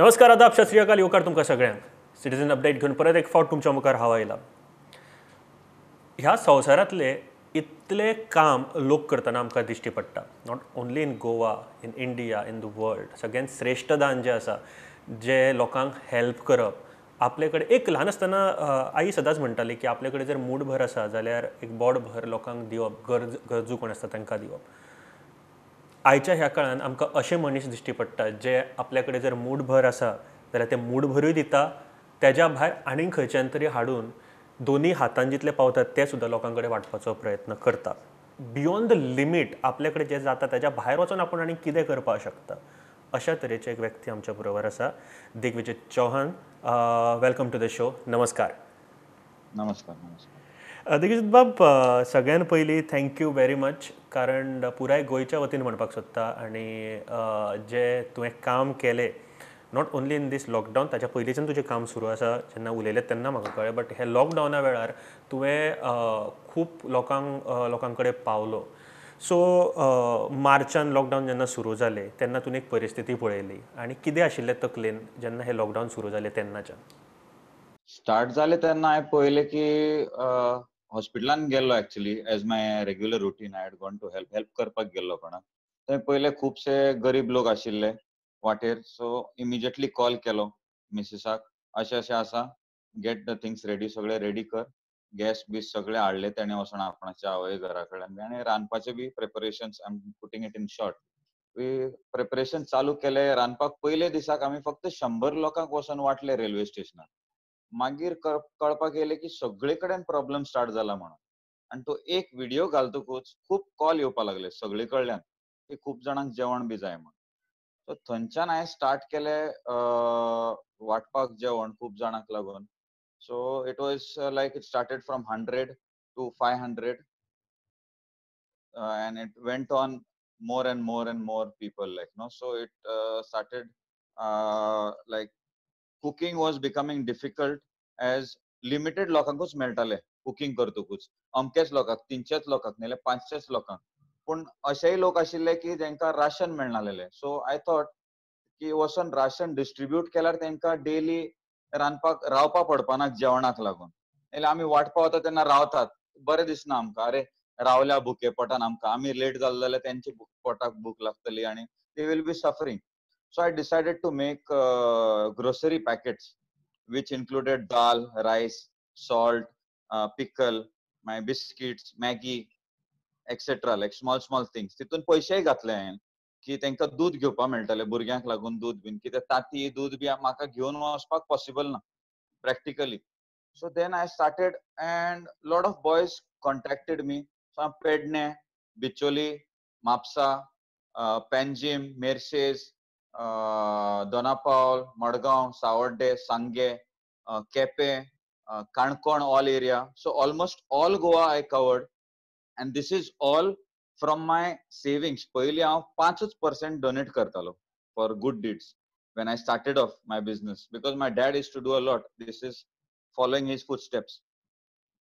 नमस्कार, आदाब, सत श्री अकाल, येवकार तुमकां सगळ्यांक. सिटीजन अपडेट घेवन परत एक फावट तुमच्या मुखार हांव आयला. ह्या संवसारांतले इतले काम लोक करतना आमकां दिश्टी पडटा. Not only in Goa, in India, in the world. सगळ्यांत श्रेश्ठ दान जें आसा, जें लोकांक हेल्प करप. आपले कडेन एक ल्हान आसतना आई सदांच म्हणटाली की आपले कडेन जर मूठभर आसा जाल्यार एक बोटभर लोकांक दिवप, गरजू कोण आसता तांकां दिवप. आयच्या ह्या काळान आमकां अशे मनीस दिश्टी पडटात जे आपल्या कडेन जर मूठभर आसा जाल्यार ते मूठभरूय दिता, तेज्या भायर आनीक खंयच्यान तरी हाडून दोनी हातान जितले पावतात ते सुद्दां लोकां कडेन वांटपाचो प्रयत्न करता. बियोंड the limit आपल्या कडेन जें जाता तेज्या भायर वचून आपूण आनी कितें करपाक शकता, अशा तरेचे एक व्यक्ती आमच्या बरोबर आसा, Digvijay Chauhan. Welcome to the show. नमस्कार. नमस्कार. नमस्कार दिग्विजय बाब, सगळ्यान पयलीं thank you very much, कारण पुराय गोंयच्या वतीन म्हणपाक सोदता. आनी जें तुवें काम केलें, not only in this lockdown, ताच्या पयलींच्यान तुजें काम सुरू आसा, जेन्ना उलयलें तेन्ना म्हाका कळ्ळें, बट हे लॉकडावना वेळार तुवें खूब लोकां कडेन पावलो. सो मार्चान लॉकडावन जेन्ना सुरू जालें तेन्ना तुवें एक परिस्थिती पळयली आनी कितें आशिल्लें तकलेन जेन्ना हें लॉकडावन सुरू जालें तेन्नाच्यान? स्टार्ट जालें तेन्ना हांवें पळयलें की हॉस्पिटलान गेल्लो. Actually as my regular routine I had gone to help करपाक गेल्लो कोणाक. थंय पयले खुबशे गरीब लोक आशिल्ले वाटेर. सो इमिजिएटली कॉल केलो मिसेसाक, अशें अशें आसा, गेट the things ready, सगळे रेडी कर. गॅस बीस सगळे हाडले तेणे वचोन आपणाच्या आवय घरा कडल्यान, आनी रांदपाचें बी preparations, I am putting it in short, preparation चालू केले रांदपाक. पयले दिसाक आमी फक्त 100 लोकांक वचोन वांटले रेल्वे स्टेशनार. मागीर कळपाक येयलें की सगळे कडेन प्रॉब्लम स्टार्ट जाला म्हणून. आनी तो एक व्हिडियो घालतकूच खूब कॉल येवपाक लागले सगळे कडल्यान की खूब जाणांक जेवण बी जाय म्हणून. सो थंयच्यान हांवें स्टार्ट केलें वांटपाक जेवण खूब जाणांक लागून. So it was like it started from 100 to 500 and it went on more and more and more people, like no. So it started like cooking was becoming difficult as limited लोकांकूच मेळटाले cooking करतकूच, अमकेच लोकांक, 300 लोकांक नाल्यार 500 लोकांक. पूण अशेय लोक आशिल्ले की जेंकां राशन मेळनासलें. सो I thought की वचोन राशन डिस्ट्रिब्यूट केल्यार तेंकां डेली रांदपाक रावपा पडपाना जेवणाक लागून. नाल्यार आमी वांटपा वता तेन्ना रावतात, बरें दिसना आमकां, अरे रावल्या भुके पोटान आमकां, आमी लेट जाले जाल्यार तेंचे पोटाक भूक लागतली आनी they will be suffering. So I decided to make grocery packets which included dal, rice, salt, pickle, my biscuits, Maggi, etcetera, like small small things. तितून पयशेय घातले हांवें की तांकां दूद घेवपाक मेळटलें भुरग्यांक लागून, दूद बीन कित्याक तांती दूद बी म्हाका घेवन वचपाक पॉसिबल ना practically. So then I started and lot of boys contacted me. So हांव Pedne, Bicholim, Mapusa, Panjim, Merces, Dona Paula, Madgaon, Savarde, Sanguem, Quepem, Canacona, all area. So almost all Goa I covered and this is all from my savings. पयलीं हांव 5% donate करतालो for good deeds when I started off my business, because my dad is to do a lot. This is following his footsteps.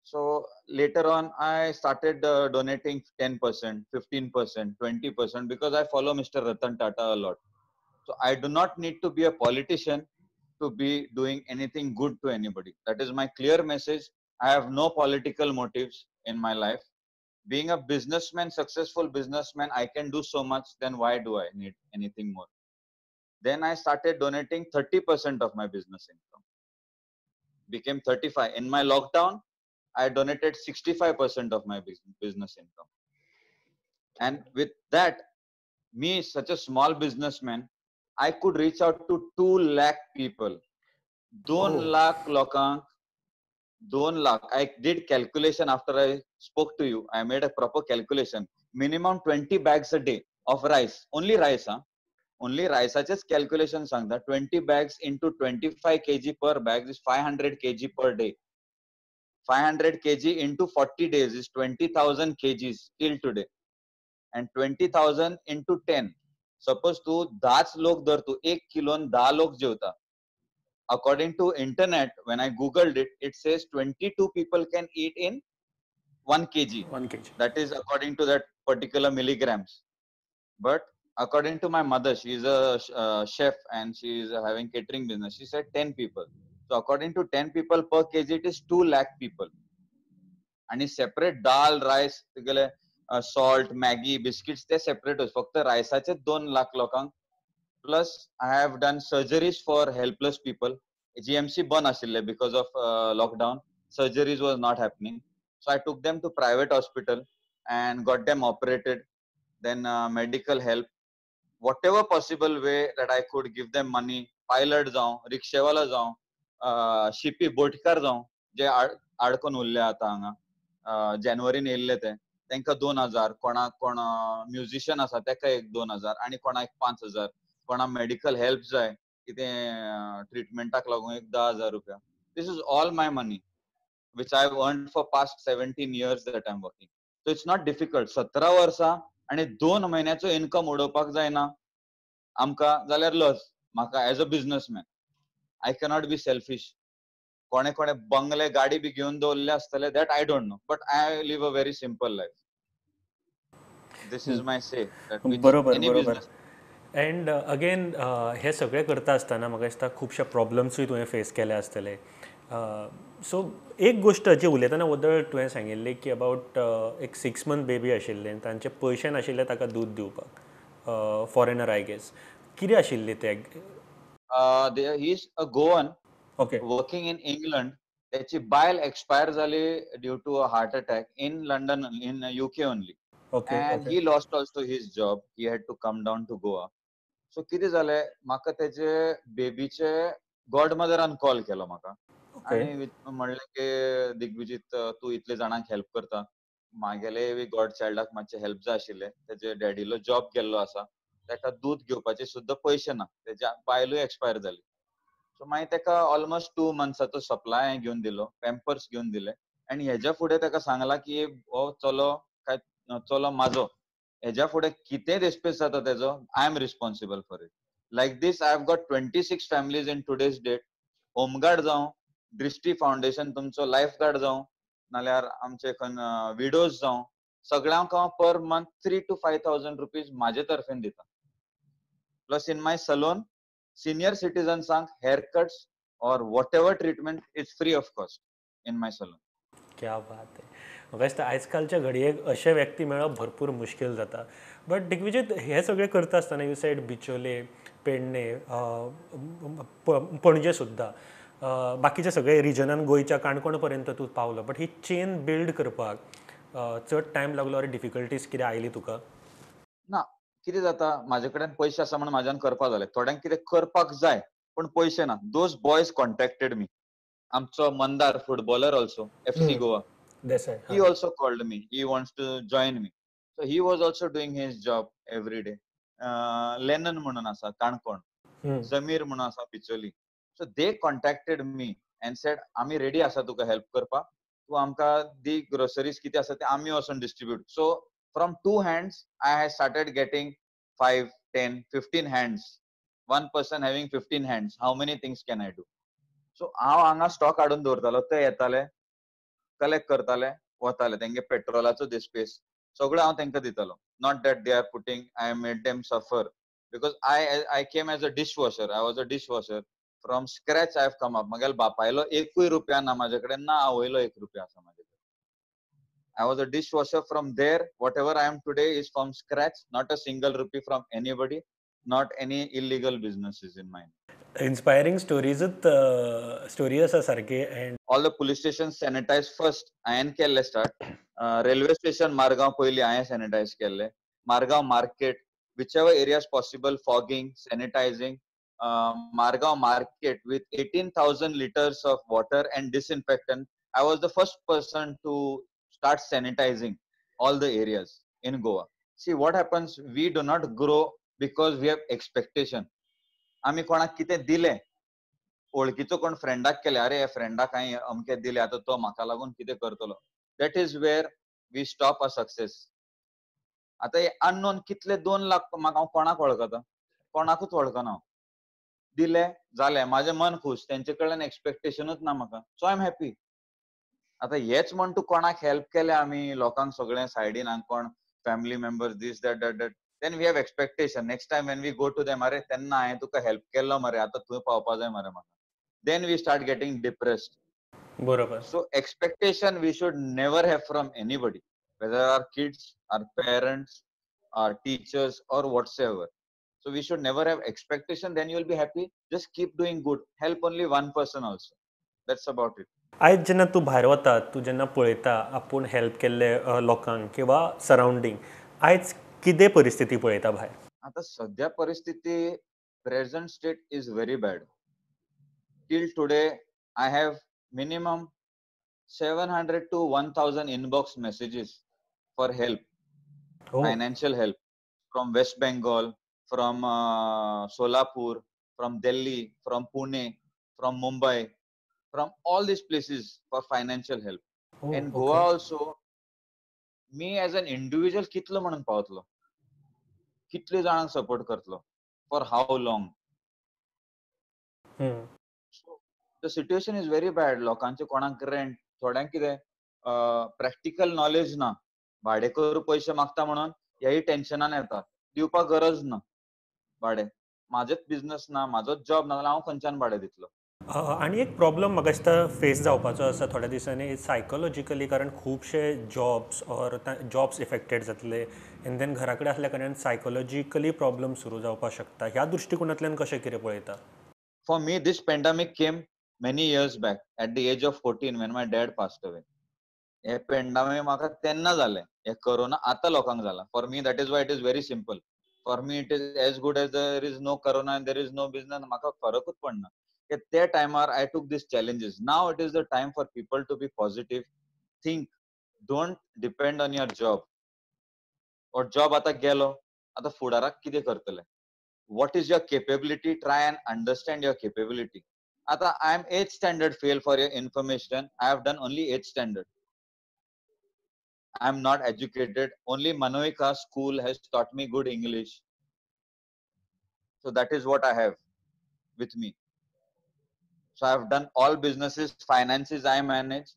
So later on I started donating 10%, 15%, 20%, because I follow Mr. Ratan Tata a lot. So I do not need to be a politician to be doing anything good to anybody. That is my clear message. I have no political motives in my life. Being a businessman, successful businessman, I can do so much, then why do I need anything more? Then I started donating 30% of my business income. Became 35. In my lockdown, I donated 65% of my business income. And with that, me, such a small businessman, I could reach out to 2 lakh people. 2 lakh लोकांक, 2 lakh. I did calculation after I spoke to you. I made a proper calculation. Minimum 20 bags a day of rice. Only rice, huh? Only rice. Just calculation sangta. 20 bags into 25 kg per bag is 500 kg per day. 500 kg into 40 days is 20,000 kgs till today. And 20,000 into 10. Suppose तू 10 लोक धर, तू 1 किलोन 10 लोक जेवता. According to internet, when I googled it, it says 22 people can eat in 1 kg. 1 kg. That is according to that particular milligrams. But According to my mother, she is a chef and she is having catering business. She said 10 people. So according to 10 people per kg, it is 2 lakh people. आणि separate दाल, rice, तुगेले salt, Maggi, biscuits ते separate. फक्त रायसाचे 2 लाख लोकांक. Plus I have done surgeries for helpless people. GMC बंद आशिल्ले because of lockdown. Surgeries was not happening. So I took them to private hospital and got them operated. Then medical help. Whatever possible way that I could give them money. Pilot जावं, रिक्षेवाला जावं, शिपी बोटकार जावं, जे आडकोन उरले आतां हांगा जानेवारीन येयल्ले ते, तांकां 2000, कोणाक कोण म्युझिशियन आसा ताका एक 2000 आनी कोणाक 5000, कोणाक मेडिकल हेल्प जाय कितें ट्रिटमेंटाक लागून एक 10,000 रुपया. This is all my money which I have earned for past 17 years that I am working. So it's not difficult. 17 वर्सां आनी 2 म्हयन्याचो इन्कम उडोवपाक जायना आमकां जाल्यार लज म्हाका. As a businessman I cannot be selfish. कोणे कोणे बंगले गाडी बी घेवन दवरले आसतले, that I don't know, but I live a very simple life. This is my say. बरोबर बरोबर. एंड अगेन हे सगळें करता आसतना म्हाका दिसता खुबशे प्रॉब्लम्सूय तुवें फेस केले आसतले. सो एक गोश्ट जी उलयतना वदळ तुवें सांगिल्ली की अबावट एक 6 मंथ बेबी आशिल्लें, तांचे पयशे नाशिल्ले ताका दूद दिवपाक, फॉरेनर I guess, कितें आशिल्ली ते? He is a Goan, okay, working in England. त्याची बायल एक्सपायर झाली due to a heart attack in London, in UK only. Okay. And he lost also his job. He had to come down to Goa. So कितें जालें, म्हाका तेजे बेबीचे गॉडमदरान call केलो म्हाका आनी म्हणलें की दिग्विजीत तूं इतले जाणांक हेल्प करता, म्हागेले गॉड चायल्डाक मातशें हेल्प जाय आशिल्लें, तेजे डॅडीलो जॉब गेल्लो आसा, ताका दूद घेवपाचे सुद्दां पयशे ना, तेज्या बायलूय एक्सपायर जाली. सो मागीर ताका ऑलमोस्ट 2 मंथ्साचो सप्लाय हांवें घेवन दिलो, पॅम्पर्स घेवन दिले. आनी हेज्या फुडें ताका सांगलां की हो चलो काय चलो म्हाजो, हेज्या फुडें कितें रेस्पेस जाता तेजो, I am responsible for it. Like this I have got 26 families in today's date. Home guard जावं, दृष्टी फावंडेशन तुमचो लायफ गार्ड जावं, नाल्यार आमचे विडोज जावं, सगळ्यांक हांव पर मंथ 3,000 to 5,000 rupees म्हाजे तर्फेन दिता. Plus in my salon senior सिटीजन्सांक hair cuts or whatever treatment is free of cost in my salon. क्या बात आहे. म्हाका दिसता आयजकालच्या घडयेक अशे व्यक्ती मेळप भरपूर मुश्कील जाता. बट दिग्विजीत हे सगळें करता आसतना you said Bicholim, Pedne, Panaji सुद्दां, बाकीचे सगळे रिजनान गोंयच्या काणकोण पर्यंत तूं पावलो, but he chain build करपाक चड टायम लागलो or difficulties कितें आयली तुका? ना, कितें जाता, म्हाजे कडेन पयशे आसा म्हण म्हाज्यान करपाक जालें. थोड्यांक कितें करपाक जाय पूण पयशे ना. Those boys contacted मी. आमचो Mandar footballer also, FC Goa, he also called me, he wants to join me. So he was also doing his job every day. Lennon म्हणून आसा काणकोण, जमीर म्हणून आसा Bicholim. So they contacted me and said आमी ready आसा तुका help करपाक, तूं आमकां दी ग्रोसरीज कितें आसा ते आमी वचून distribute. So from 2 hands I have started getting 5, 10, 15 hands. One person having 15 hands, how many things can I do? So हांव हांगा स्टॉक हाडून दवरतालो, ते येताले, कलेक्ट करताले, वताले. तेंगे पेट्रोलाचो दिस्पेस सगळो हांव तेंकां दितालो. Not that they are putting, I made them suffer because I came as a dishwasher. I was a dishwasher. From scratch I have come up. म्हगेल्या बापायलो एकूय रुपया ना म्हाजे कडेन, ना आवयलो एक रुपया आसा म्हाजे कडेन. I was a dishwasher. From there, whatever I am today is from scratch, not a single rupee from anybody, not any illegal businesses in mind. Inspiring stories, story आसा सारकी. And all the police station sanitize first हांवें केल्ले start. Railway station Margao पयलीं हांवें sanitise केल्ले, Margao market, whichever areas possible, fogging, sanitizing. Margao market with 18,000 liters of water and disinfectant. I was the first person to start sanitizing all the areas in Goa. See what happens, we do not grow because we have expectation. आमी कोणाक कितें दिलें, ओळखीचो कोण फ्रेंडाक केलें, अरे ह्या फ्रेंडाक हांवें अमकें दिलें, आतां तो म्हाका लागून कितें करतलो. That is where we stop our success. आतां हे अननोन कितले 2 लाख म्हाका हांव कोणाक वळखता, कोणाकूच वळखना. हांव दिले जालें, म्हाजें मन खूश, तेंचे कडल्यान एक्सपेक्टेशनूच ना म्हाका. So I am happy. आतां हेच म्हण तूं कोणाक हेल्प केलें आमी लोकांक सगळें सायडीन, कोण family members, this that that that, Then we have expectation. Next time when we go to them, अरे तेन्ना हांवें तुका हेल्प केल्लो मरे, आतां तुवें पावपा जाय मरे म्हाका. Then we start getting depressed. बरोबर. So expectation we should never have from anybody, whether our kids, our parents, our teachers or whatsoever. So we should never have expectation, then you will be happy. Just keep doing good. Help only one person also. That's about it. आयज जेन्ना तूं भायर वता, तूं जेन्ना पळयता आपूण help केल्ले लोकांक किंवा सरावंडींग, आयज कितें परिस्थिती पळयता भायर? आतां सद्या परिस्थिती present state is very bad. Till today I have minimum 700 to 1000 inbox messages for help. Financial help from West Bengal, from Solapur, from Delhi, from Pune, from Mumbai, from all these places for financial help. In Goa also, me as an individual कितलो म्हणून पावतलो, कितले जाणांक support करतलो, for how long? So the situation is very bad. लोकांचे कोणाक rent, थोड्यांक कितें प्रॅक्टिकल नॉलेज ना, भाडेकरू पयशे मागता म्हणून ह्याही टेन्शनान येता. दिवपाक गरज ना भाडें, म्हाजेच बिझनस ना, म्हाजोच जॉब ना, जाल्यार हांव खंयच्यान भाडें दितलो? आनी एक प्रॉब्लम म्हाका दिसता फेस जावपाचो आसा थोड्या दिसांनी सायकोलॉजिकली, कारण खुबशे जॉब्स ऑर जॉब्स इफेक्टेड जातले एंड then घरा कडेन आसल्या कारणान सायकोलॉजिकली प्रॉब्लम सुरू जावपाक शकता. ह्या दृश्टिकोनांतल्यान कशें कितें पळयता? For me this pandemic came many years back at the age of 14 when my dad passed away. हे पेंडेमिक म्हाका तेन्ना जालें, हे कोरोना आतां लोकांक जाला. For me that is why it is very simple. For me it is as good as there is no corona and there is no business. म्हाका फरकूच पडना. त्या टायमार I took these challenges. Now it is the time for people to be positive, think, don't depend on your job. Or job आतां गेलो, आतां फुडाराक कितें करतले? What is your capability? Try and understand your capability. आतां I am 8th standard fail. For your information, I have done only 8th standard. I am not educated. Only Manoika school has taught me good English. So that is what I have with me. So I have done all businesses, finances I manage,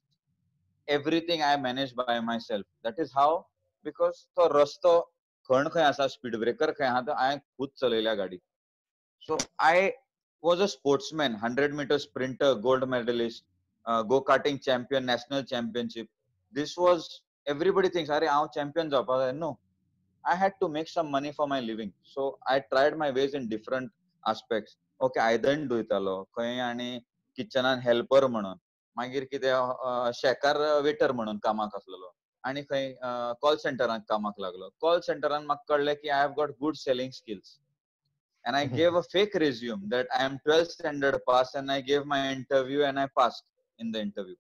everything I manage by myself. That is how, because तो रस्तो खण खंय आसा, speed breaker खंय आहा, तो हांवें खूद चलयल्या गाडी. So I was a sportsman, 100 meter sprinter, gold medalist, go-karting champion, national championship. This was, everybody thinks, अरे हांव champion जावपाक जाय. No, I had to make some money for my living. So I tried my ways in different aspects. Okay, आयदन धुयतालो खंय आनी किचनान helper म्हणून, मागीर कितें शेकार वेटर म्हणून कामाक आसलेलो, आनी खंय कॉल सेंटरान कामाक लागलो. कॉल सेंटरान म्हाका कळ्ळें की I have got good selling skills, and I gave a fake resume that I am 12th standard pass, and I gave my interview and I passed in the interview.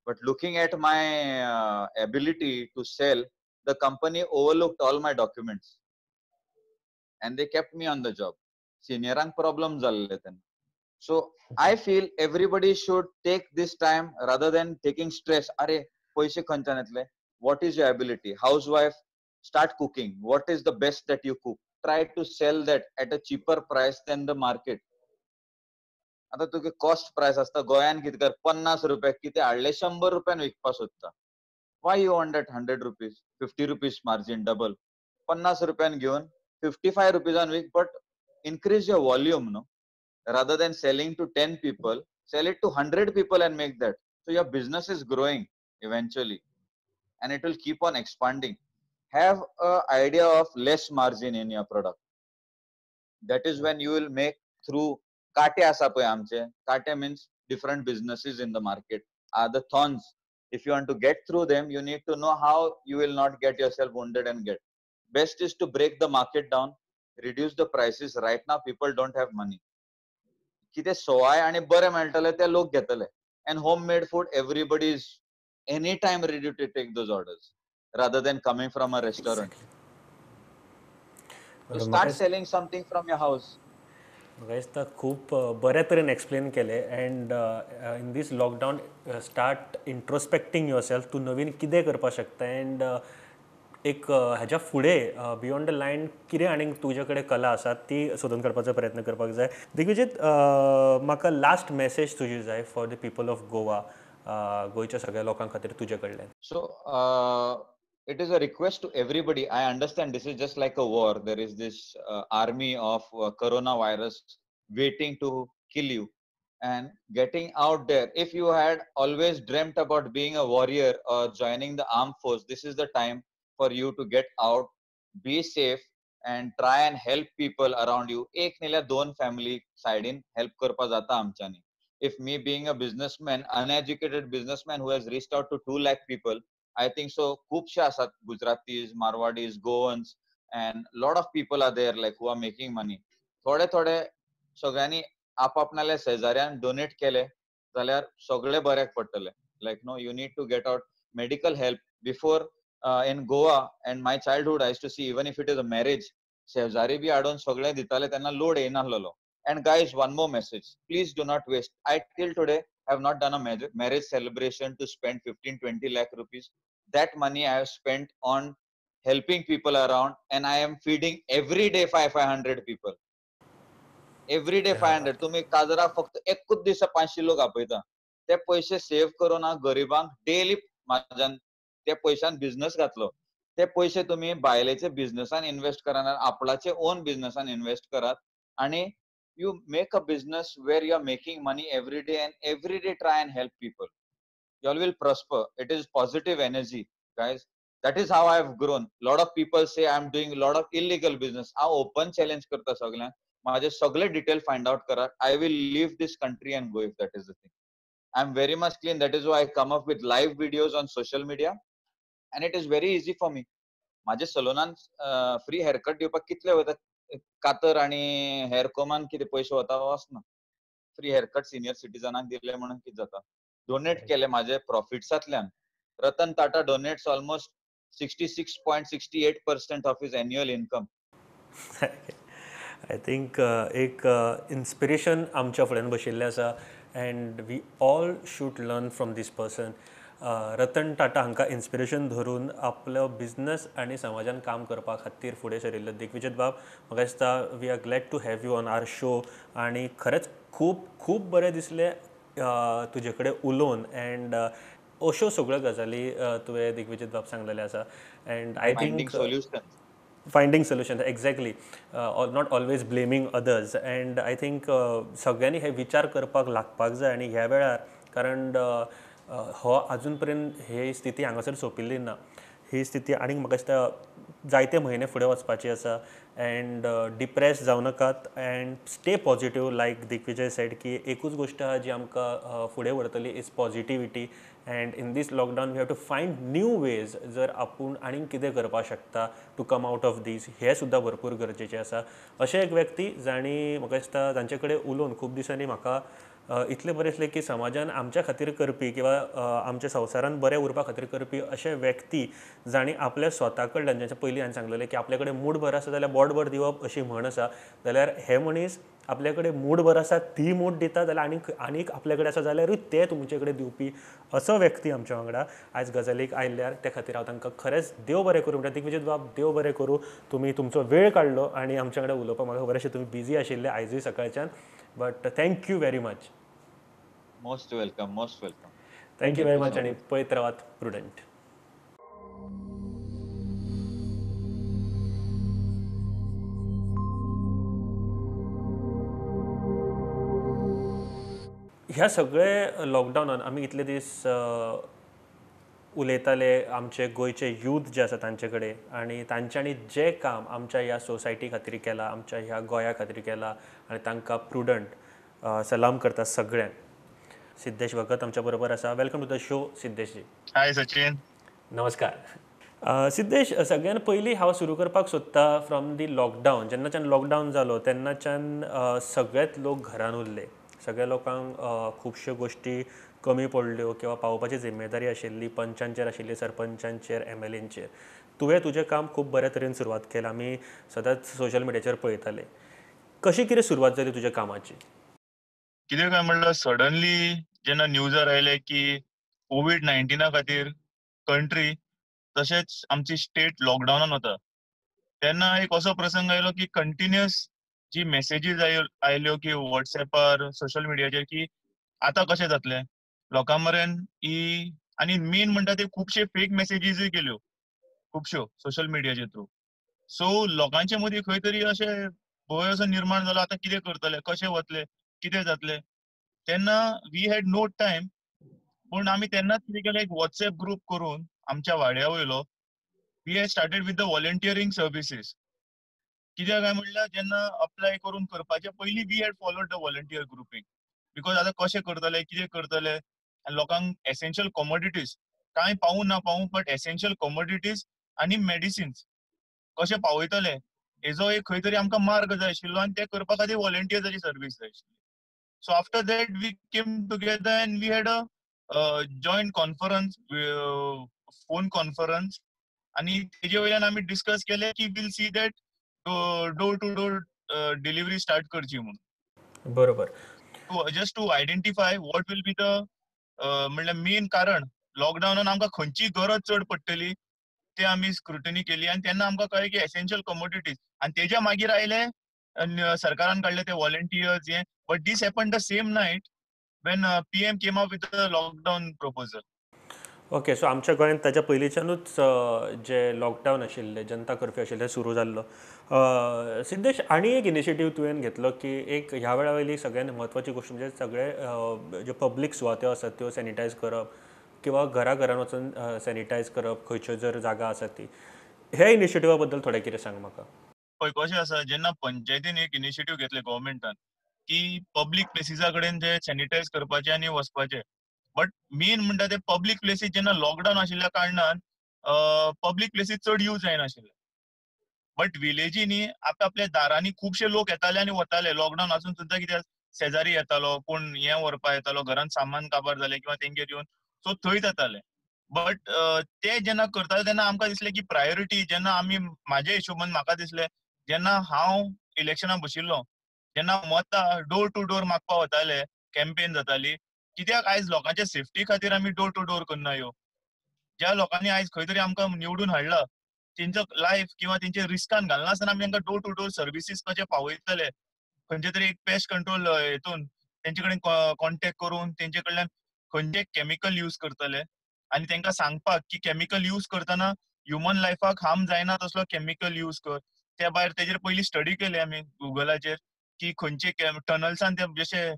But looking at my ability to sell, the company overlooked all my documents and they kept me on the job. सिनियरांक problem जाल्ले तेन्ना. So I feel everybody should take this time rather than taking stress. अरे पयशे खंयच्यान येतले? What is your ability? Housewife, start cooking. What is the best that you cook? Try to sell that at a cheaper price than the market. आतां तुगे cost प्रायस आसता गोंयान कितें कर, 50 रुपया कितें हाडले 100 रुपयान विकपाक सोदता. Why you want that 100 rupees, 50 rupees margin double? 50 रुपयान घेवन 55 रुपीजान week, but increase your volume, no? Rather than selling to 10 people, sell it to 100 people and make that. So your business is growing eventually and it will keep on expanding. Have an idea of less margin in your product. That is when you will make through काटे आसा पळय आमचे. काटे means different businesses in the market are the thorns. If you want to get through them, you need to know how you will not get yourself wounded and get. Best is to break the market down, reduce the prices. Right now people don't have money. कितें सवाय आनी बरें मेळटलें ते लोक घेतले. And home made food everybody is any time ready to take those orders rather than coming from a restaurant. So start selling something from your house. म्हाका दिसता खूब बऱ्या तरेन एक्सप्लेन केलें. And in this lockdown start introspecting yourself. तूं नवीन कितें करपाक शकता एंड एक हेज्या फुडें बियोंड the line कितें आनीक तुजे कडेन कला आसा ती सोदून काडपाचो प्रयत्न करपाक जाय. दिग्विजीत, म्हाका लास्ट मॅसेज तुजी जाय for the people of Goa, गोंयच्या सगळ्या लोकां खातीर तुजे कडल्यान. So It is a request to everybody. I understand this is just like a war. There is this army of coronavirus waiting to kill you, and getting out there. If you had always dreamt about being a warrior or joining the armed force, this is the time for you to get out, be safe, and try and help people around you. एक नाल्यार दोन family सायडीन help करपा जाता आमच्यांनी. If me being a businessman, uneducated businessman who has reached out to 2 lakh people, I think so खूपशे आसात Gujaratis, Marwadis, Goans, and lot of people are there like who are making money. थोडे थोडे सगळ्यांनी आपापणाल्या शेजाऱ्यान donate केले जाल्यार सगळे बऱ्याक पडटले. Like no, you need to get out medical help before. In Goa and my childhood I used to see even if it is a marriage, शेजारी बी हाडून सगळे दिताले तेन्ना load येयनासलेलो. And guys, one more message, please do not waste. I till today have not done a marriage celebration to spend 15-20 lakh rupees. That money I have spent on helping people around, and I am feeding every day 500 people. Every day 500. तुम्ही काजरा फक्त एकूच दिसा 500 लोक आपयता. ते पैसे save करून हांव गरिबांक डेली म्हाज्यान त्या पैशान बिझनस घातलो. ते पैसे तुम्ही बायलेचे बिझनसान इन्व्हेस्ट करात, आपणाचे ओन बिझनसान इन्व्हेस्ट करात, आणि you make a business where you are making money every day, and every day try and help people. You all will prosper. It is positive energy, guys. That is how I have grown. Lot of people say I am doing lot of illegal business. हांव open challenge करता सगळ्यांक, म्हाजे सगळे detail find out करात. I will leave this country and go if that is the thing. I am very much clean. That is why I come up with live videos on social media, and it is very easy for me. म्हाजे सलोनान free haircut दिवपाक कितले वता, कातर आनी hair कोमान कितें पयशे वता वचना. फ्री हेअरकट सिनियर सिटीजनाक दिले म्हणून कितें जाता. डोनेट केले म्हाजे प्रॉफिट्सांतल्यान. Ratan Tata donates almost 66.68% of his annual income. I think एक इन्स्पिरेशन आमच्या फुड्यान बशिल्लें आसा, and we all should learn from this person. Ratan Tata हांकां इन्स्पिरेशन धरून आपलो बिजनस आनी समाजान काम करपा खातीर फुडें सरिल्लो दिग्विजय बाब, म्हाका दिसता we are glad to have you on our show. आनी खरेंच खूब खूब बरें दिसलें तुजे कडेन उलोवन, एंड अश्यो सगळ्यो गजाली तुवें दिग्विजय बाब सांगलेले आसा. And I think finding solution, exactly, not always blaming others. And I think सगळ्यांनी हे विचार करपाक लागपाक जाय आनी ह्या वेळार, कारण हो अजून पर्यंत ही स्थिती हांगासर सोंपिल्ली ना. ही स्थिती आनीक म्हाका दिसता जायते म्हयने फुडें वचपाची आसा. एंड डिप्रेस जावं नाकात and stay positive. Like Digvijay said की एकूच गोश्ट आहा जी आमकां फुडें व्हरतली is positivity. And in this lockdown we have to find new ways जर आपूण आनीक कितें करपाक शकता to come out of this, हें सुद्दां भरपूर गरजेचें आसा. अशें एक व्यक्ती जांणी म्हाका दिसता तांचे कडेन उलोवन खूब दिसांनी म्हाका इतलें बरें दिसलें की समाजान आमच्या खातीर करपी किंवा आमच्या संवसारान बरें उरपा खातीर करपी अशे व्यक्ती जांणी आपल्या स्वता कडल्यान, जें पयलीं हांवें सांगलेलें की आपल्या कडेन मूठभर आसा जाल्यार बोटभर दिवप अशी म्हण आसा, जाल्यार हे मनीस आपल्या कडेन मूठभर आसा ती मूठ दिता जाल्यार आनीक आनीक आपल्या कडेन आसा जाल्यारूय ते तुमचे कडेन दिवपी असो व्यक्ती आमच्या वांगडा आयज गजालीक आयल्यार ते खातीर हांव तांकां खरेंच देव बरें करूं म्हणटा. दिग्विजय बाब देव बरें करूं, तुमी तुमचो वेळ काडलो आनी आमच्या कडेन उलोवपाक. म्हाका खबर आशिल्लें तुमी बिजी आशिल्ले आयजूय सकाळच्यान, but thank you very much. Most welcome, most welcome. Thank you very much. आणि पळयत रावात प्रुडंट. ह्या सगळे लॉकडावनान आमी इतले दीस उलयताले आमचे गोंयचे यूथ जे आसा तांचे कडेन, आनी तांच्यांनी जें काम आमच्या ह्या सोसायटी खातीर केलां, आमच्या ह्या गोंया खातीर केलां, आनी तांकां प्रुडंट सलाम करता सगळ्यांक. सिद्धेश भगत आमच्या बरोबर आसा. Welcome to the show Siddhesh ji. Hi Sachin. नमस्कार सिद्धेश. सगळ्यान पयलीं हांव सुरू करपाक सोदता फ्रॉम the lockdown. जेन्नाच्यान लॉकडावन जालो तेन्नाच्यान सगळेच लोक घरान उरले, सगळ्या लोकांक खुबश्यो गोश्टी कमी पडल्यो किंवा पावोवपाची जिम्मेदारी आशिल्ली पंचांचेर आशिल्ली, सरपंचांचेर, एमएलएंचेर. तुवें तुजें काम खूब बऱ्या तरेन सुरवात केलें, आमी सदांच सोशल मिडियाचेर पळयताले. कशी कितें सुरवात जाली तुज्या कामाची? कितें काय म्हणल्यार सडनली जेन्ना न्यूजार आयले की कोवीड-19 खातीर कंट्री तशेंच आमची स्टेट लॉकडावनान वता, तेन्ना एक असो प्रसंग आयलो की कंटिन्युअस जी मेसेजीस आयल्यो की वॉट्सएपार, सोशल मिडियाचेर की आतां कशें जातलें लोकां मेरेन ही, आनी मेन म्हणटा ते खुबशे फेक मेसेजीसूय केल्यो खुबश्यो सोशल मिडियाचे थ्रू. सो लोकांचे मदीं खंय तरी अशें भंय असो निर्माण जालो, आतां कितें करतले, कशें वतले, कितें जातलें. तेन्ना we had no time. पूण आमी तेन्नाच कितें केलें, एक वॉट्सएप ग्रूप करून आमच्या वाड्या वयलो we had started with the volunteering services. कित्याक काय म्हणल्यार जेन्ना अप्लाय करून करपाचे पयलीं we had followed the volunteer grouping, because आतां कशें करतले, कितें करतले, आनी लोकांक एसेन्शियल कॉमोडिटीज कांय पावूं ना पावूं, बट एसेन्शियल कॉमोडिटीज आनी मेडिसिन्स कशें पावयतले हेजो एक खंय तरी आमकां मार्ग जाय आशिल्लो आनी ते करपा खातीर वॉलंटियर्साची सर्वीस जाय आशिल्ली. So after that we came together and we had a joint conference, phone conference, आनी तेजे वयल्यान आमी डिस्कस केलें की we'll see that door to door delivery start करची म्हणून. बरोबर. Just to identify what will be the म्हणल्यार मेन कारण लॉकडावनान आमकां खंयची गरज चड पडटली ते आमी स्क्रुटनी केली आनी तेन्ना आमकां कळ्ळें की एसेन्शियल कमोडिटीज. आनी तेज्या मागीर आयले सरकारान काडले ते वॉलंटियर्स हे, but this happen the same night when PM came up with the lockdown proposal. Okay, so आमच्या गोंयांत ताच्या पयलींच्यानूच जे लॉकडावन आशिल्लें, जनता कर्फ्यू आशिल्लें सुरू जाल्लो. सिद्धेश, आनी एक इनिशिएटीव तुवें घेतलो की एक ह्या वेळा वयली सगळ्यांत म्हत्वाची गोश्ट म्हणजे सगळे ज्यो पब्लीक सुवात्यो आसात त्यो सॅनिटायज करप किंवा घरा घरान वचून सॅनिटायज करप खंयच्यो जर जागा आसा ती. ह्या इनिशिएटिवा बद्दल थोडें कितें सांग म्हाका. पळय कशें आसा, जेन्ना पंचायतीन एक इनिशिएटीव घेतलें गव्हर्मेंटान की पब्लीक प्लेसिसा कडेन ते सॅनिटायज करपाचे आनी वचपाचे, बट मेन म्हणटा ते पब्लीक प्लेसीस जेन्ना लॉकडावन आशिल्ल्या कारणान पब्लीक प्लेसीस चड यूज जायनाशिल्ले, बट विलेजींनी आपल्या दारांनी खुबशे लोक येताले आनी वताले. लॉकडावन आसून सुद्दां कितें शेजारी येतालो, कोण हें व्हरपा येतालो, घरान सामान काबार जालें किंवा तेंगेर येवन, सो थंय जाताले. बट ते जेन्ना करताले तेन्ना आमकां दिसलें की प्रायोरिटी जेन्ना आमी, म्हाज्या हिशोबान म्हाका दिसलें जेन्ना हांव इलेक्शनाक बशिल्लो जेन्ना मतां डोर टू डोर मागपा वताले, कॅम्पेन जाताली, कित्याक आयज लोकांच्या सेफ्टी खातीर आमी डोर टू डोर करना ह्यो. ज्या लोकांनी आयज खंय तरी आमकां निवडून हाडला तेंचो लायफ किंवा तेंचे रिस्कान घालनासतना आमी तांकां डोर टू डोर सर्विसीस कशे पावयतले, खंयचे तरी एक पेस्ट कंट्रोल हेतून तेंचे कडेन कॉन्टेक्ट करून तेंचे कडल्यान खंयचे केमिकल यूज करतले आनी तांकां सांगपाक की केमिकल यूज करतना ह्युमन लायफाक हार्म जायना तसलो केमिकल यूज कर. त्या भायर तेजेर पयलीं स्टडी केली आमी गुगलाचेर की खंयचे टनल्सान ते जशे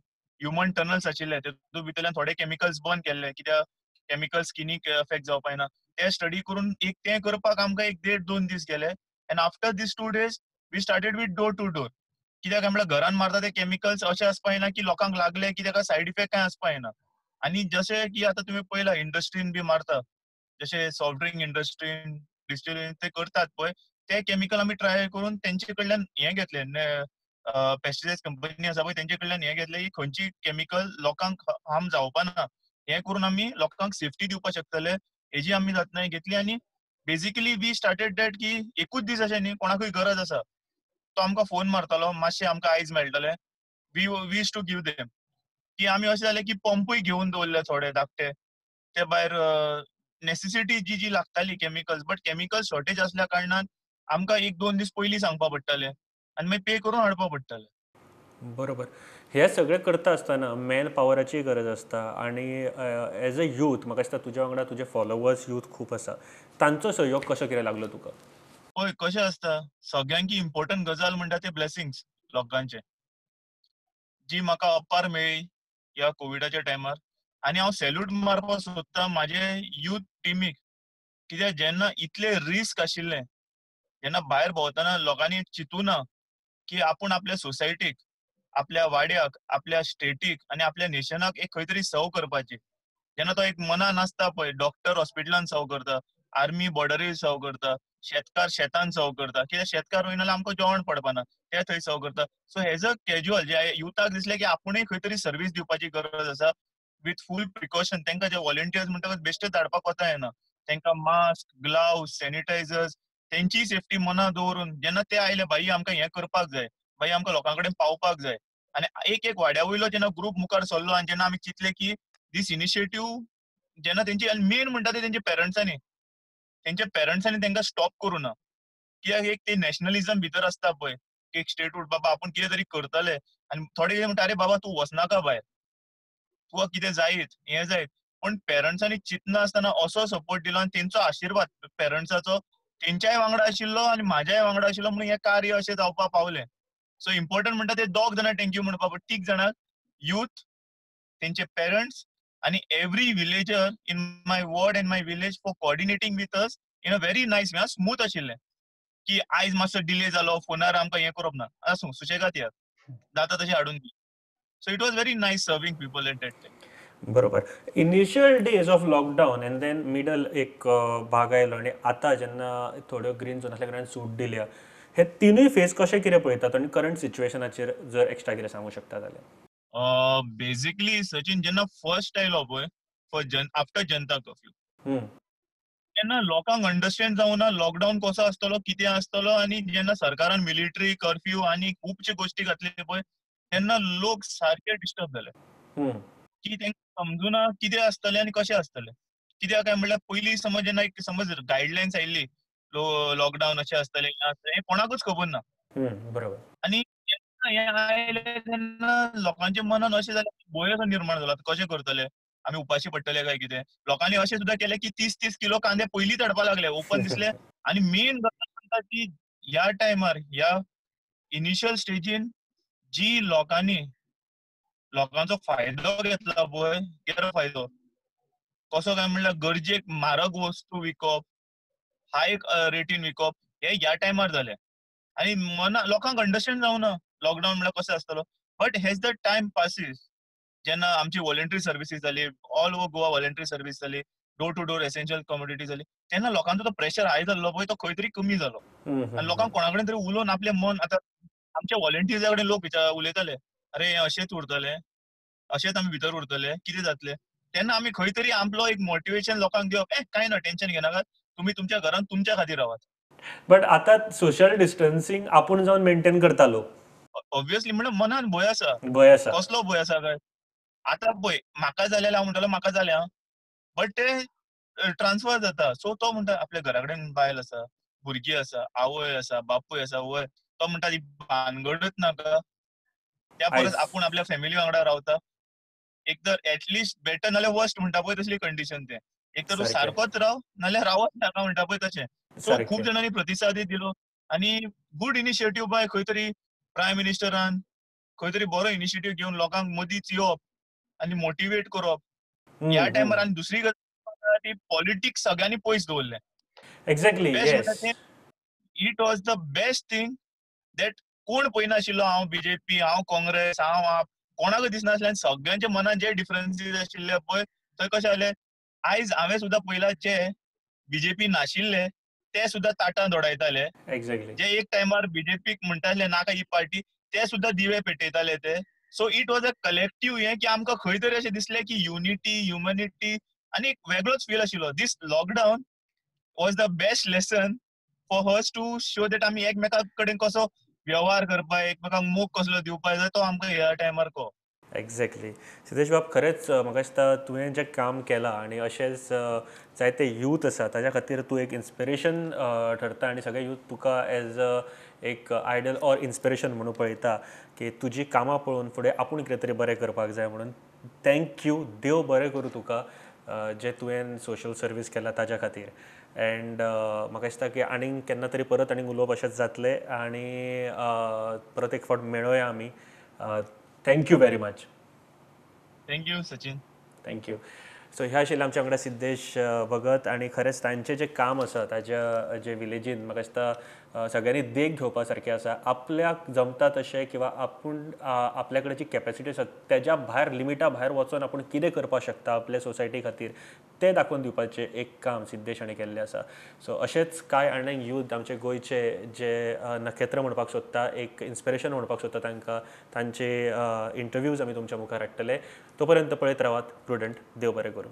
ह्युमन टनल्स आशिल्ले तेतूंत भितरल्यान थोडे केमिकल्स बंद केल्ले कित्याक केमिकल स्किनीक एफेक्ट जावपा जायना. ते स्टडी करून एक तें करपाक आमकां एक 1.5-2 दीस गेले. And after these 2 days we started with door to door. कित्याक काय म्हळ्यार घरान मारता ते केमिकल्स अशें आसपा जायना की लोकांक लागले की ताका सायड इफेक्ट कांय आसपा जायना. आनी जशें की आतां तुमी पळयला इंडस्ट्रीन बी मारता, जशें सॉफ्ट ड्रिंक इंडस्ट्रीन डिस्टिलरीन ते करतात पळय, ते केमिकल आमी ट्राय करून तेंचे कडल्यान हें घेतलें, पेस्टिसायड कंपनी आसा पळय तेंचे कडल्यान हें घेतलें की खंयची केमिकल लोकांक हार्म जावपा ना, हें करून आमी लोकांक सेफ्टी दिवपाक शकतले हेजी आमी जतनाय घेतली. आनी बेजिकली we started that की एकूच दीस अशें न्ही, कोणाकूय गरज आसा तो आमकां फोन मारतालो, मातशें आमकां आयज मेळटलें, we wish to give them. की आमी अशें जालें की पंपूय घेवन दवरले थोडे धाकटे, ते भायर नेसेसिटी जी जी लागताली केमिकल्स, बट केमिकल शॉर्टेज आसल्या कारणान आमकां 1-2 दीस पयलीं सांगपा पडटालें आनी मागीर पे करून हाडपा पडटालें. बरोबर. हें सगळें करता आसतना मॅन पावराची गरज आसता आनी एज अ यूथ म्हाका दिसता तुज्या वांगडा तुजे फॉलोवर्स यूथ खूब आसा, तांचो सहयोग कसो कितें लागलो तुका? पळय कशें आसता, सगळ्यांकी इम्पोर्टंट गजाल म्हणटा ते ब्लेसिंग्स लोकांचे, जी म्हाका अपार मेळ्ळी ह्या कोविडाच्या टायमार. आनी हांव सॅल्यूट मारपाक सोदता म्हाजे यूथ टिमीक, कित्याक जेन्ना इतले रिस्क आशिल्लें, जेन्ना भायर भोंवतना लोकांनी चिंतूना की आपूण आपल्या सोसायटीक, आपल्या वाड्याक, आपल्या स्टेटीक आनी आपल्या नेशनाक एक खंय तरी सर्व करपाची, जेन्ना तो एक मनान आसता पळय, डॉक्टर हॉस्पिटलान सर्व करता, आर्मी बॉर्डरीर सर्व करता, शेतकार शेतान सर्व करता, कित्याक शेतकार वयना जाल्यार आमकां जेवण पडपाना, ते थंय सर्व करता. सो एज अ कॅज्युअल जे युथाक दिसलें की आपुणूय खंय तरी सर्वीस दिवपाची गरज आसा विथ फूल प्रिकॉशन. तांकां जे व्हॉलंटियर्स म्हणटकच बेश्टे धाडपाक वता येना, तांकां मास्क, ग्लावज, सॅनिटायझर्स, तेंची सेफ्टी मनां दवरून जेन्ना ते आयले, बाई आमकां हें करपाक जाय, बाई आमकां लोकां कडेन पावपाक जाय, आनी एक एक वाड्या वयलो जेन्ना ग्रूप मुखार सरलो आनी जेन्ना आमी चिंतलें की दीस इनिशिएटीव जेन्ना तेंची, आनी मेन म्हणटा ते तेंच्या पेरंट्सांनी, तेंच्या पेरंट्सांनी तांकां स्टॉप करूं ना, कित्याक एक ते नॅशनलिझम भितर आसता पळय, एक स्टेटहूड, बाबा आपूण कितें तरी करतले, आनी थोडे कितें म्हणटा अरे बाबा तूं वचनाका भायर, तुका कितें जायत हें जायत, पूण पेरंट्सांनी चिंतना आसतना असो सपोर्ट दिलो आनी तेंचो आशिर्वाद पेरंट्साचो तेंच्याय वांगडा आशिल्लो आनी म्हाज्याय वांगडा आशिल्लो म्हणून हें कार्य अशें जावपाक पावलें. सो इम्पॉर्टंट म्हणटा ते 2 जाणां thank you म्हणपा, बट 3 जाणांक, यूथ, तेंचे पेरंट्स आनी every villager in my ward and my village for coordinating with us in a very nice way. Smooth आशिल्लें की आयज मातसो डिले जालो फोनार आमकां हें करप ना, आसूं सुशेगाद येयात, जाता तशें हाडून दी. So it was very nice serving people at that time. बरोबर. Initial days of lockdown and then middle एक भाग आयलो आनी आतां जेन्ना थोड्यो ग्रीन झोन आसल्या कारणान सूट दिल्या, हे तिनूय फेज कशें कितें पळयतात आनी करंट सिच्युएशनाचेर जर एक्स्ट्रा कितें सांगूंक शकता जाल्यार. बेसिकली सचिन, जेन्ना फर्स्ट आयलो पळय आफ्टर जनता कर्फ्यू, तेन्ना लोकांक अंडरस्टँड जावना लॉकडावन कसो आसतलो, कितें आसतलो, आनी जेन्ना सरकारान मिलिटरी कर्फ्यू आनी खुबशे गोश्टी घातले पळय तेन्ना लोक सारके डिस्टर्ब जाले की तांकां समजुना कितें आसतलें आनी कशें आसतलें. कित्याक काय म्हणल्यार पयलीं समज जेन्ना एक समज गायडलायन्स आयिल्ली लॉकडावन अशें आसतलें हें कोणाकूच खबर ना. बरोबर. आनी हें आयलें तेन्ना लोकांच्या मनान अशें जालें, भंय असो निर्माण जाला, कशें करतले आमी, उपाशी पडटले काय कितें. लोकांनी अशें सुद्दां केलें की 30-30 किलो कांदे पयलींच हाडपाक लागले, ओपन दिसले. आनी मेन गजाल सांगता की ह्या टायमार, ह्या इनिशियल स्टेजीन जी लोकांनी लोकांचो फायदो घेतला पळय, गैरफायदो कसो काय म्हणल्यार गरजेक म्हारग वस्तू विकप, हाय रेटीन विकप, हे ह्या टायमार जालें. आनी मना लोकांक अंडरस्टँड जावना लॉकडावन म्हणल्यार कसो आसतलो. But as the time passes, जेन्ना आमची वॉलंटरी सर्विसीस जाली, all over Goa voluntary service जाली, door to door essential commodity जाली, तेन्ना लोकांचो तो प्रेशर हाय जाल्लो पळय तो खंय तरी कमी जालो. आनी लोकांक कोणा कडेन तरी उलोवन आपलें मन, आतां आमच्या वॉलंटियर्सा कडेन लोक उलयताले, अरे हें अशेंच उरतलें, अशेंच आमी भितर उरतले, कितें जातलें. तेन्ना आमी खंय तरी आपलो एक मोटिवेशन लोकांक दिवप, ए कांय ना, टेन्शन घेनाकात, तुमी तुमच्या घरांत तुमच्या खातीर रावात. बट आतां सोशल डिस्टन्सिंग आपूण जावन मेंटेन करता लोक. ऑब्वियसली, म्हणल्यार मनान भंय आसा. भंय आसा. कसलो भंय आसा काय? आतां पळय म्हाका जालें, हांव म्हणटलो म्हाका जालें, बट ते ट्रान्सफर जाता. सो तो म्हणटा आपल्या घरा कडेन बायल आसा, भुरगीं आसा, आवय आसा, बापूय आसा, वय, तो म्हणटा ती भानगडच नाका, त्या परस आपूण आपल्या फॅमिली वांगडा रावता. एक तर एटलिस्ट बेटर नाल्यार वर्स्ट म्हणटा पळय तसली कंडिशन तें. एक तर तूं सारकोच राव नाल्यार रावच नाका म्हणटा पळय तशें. सो खूब जाणांनी प्रतिसादय दिलो आनी गूड इनिशिएटीव बाय खंय तरी प्रायम मिनिस्टरान खंय तरी बरो इनिशिएटीव घेवन लोकांक मदींच येवप आनी मोटिवेट करप ह्या टायमार. आनी दुसरी गजाल ती पॉलिटिक्स सगळ्यांनी पयस दवरलें. Exactly. It was the best thing that कोण पळयनाशिल्लो हांव बीजेपी, हांव काँग्रेस, हांव आप, कोणाकूच दिसनासलें. आनी सगळ्यांच्या मनान जे डिफरन्सीस आशिल्ले पळय थंय कशें जालें, आयज हांवें सुद्दां पळयलां जे बीजेपी नाशिल्ले ते सुद्दां ताटां दोडायताले. एक्झॅक्टली. जे एक टायमार बीजेपीक म्हणटाले नाका ही पार्टी, ते सुद्दां दिवे पेटयताले ते. So it was a collective हें की आमकां खंय तरी अशें दिसलें की युनिटी, ह्युमनिटी आनी एक वेगळोच फील आशिल्लो. This lockdown was the best lesson for us to show that आमी एकमेकां कडेन कसो व्यवहार करपाक, एकमेकांक मोग कसलो दिवपाक जाय तो आमकां ह्या टायमार कळ्ळो. एक्झॅक्टली. सिद्धेश बाब, खरेंच म्हाका दिसता तुवें जें काम केलां आनी अशेंच जायते यूथ आसा ताज्या खातीर तूं एक इन्स्पिरेशन ठरता आनी सगळे यूथ तुका एज अ एक आयडल ऑर इन्स्पिरेशन म्हणून पळयता की तुजी कामां पळोवन फुडें आपूण कितें तरी बरें करपाक जाय म्हणून. Thank you, देव बरें करूं तुका जें तुवें सोशल सर्वीस केला ताज्या खातीर. एंड म्हाका दिसता की आनीक केन्ना तरी परत आनीक उलोवप अशेंच जातलें आनी परत एक फावट मेळोया आमी. Thank you very much. Thank you Sachin. Thank you. So ह्या आशिल्ले आमच्या वांगडा सिद्धेश भगत आनी खरेंच तांचें जें काम आसा ताज्या जे विलेजीन म्हाका दिसता सगळ्यांनी देख घेवपा सारकें आसा. आपल्याक जमता तशें किंवा आपूण आपल्या कडेन जी कॅपेसिटी आसा तेज्या भायर, लिमिटा भायर वचोन आपूण कितें करपाक शकता आपल्या सोसायटी खातीर तें दाखोवन दिवपाचें एक काम सिद्धेश हाणें केल्लें आसा. सो अशेंच कांय आनीक यूथ आमचे गोंयचे जे नखेत्र म्हणपाक सोदता, एक इन्स्पिरेशन म्हणपाक सोदता, तांकां तांचे इंटरव्यूज आमी तुमच्या मुखार हाडटले. तो पर्यंत पळयत रावात प्रुडंट. देव बरें करूं.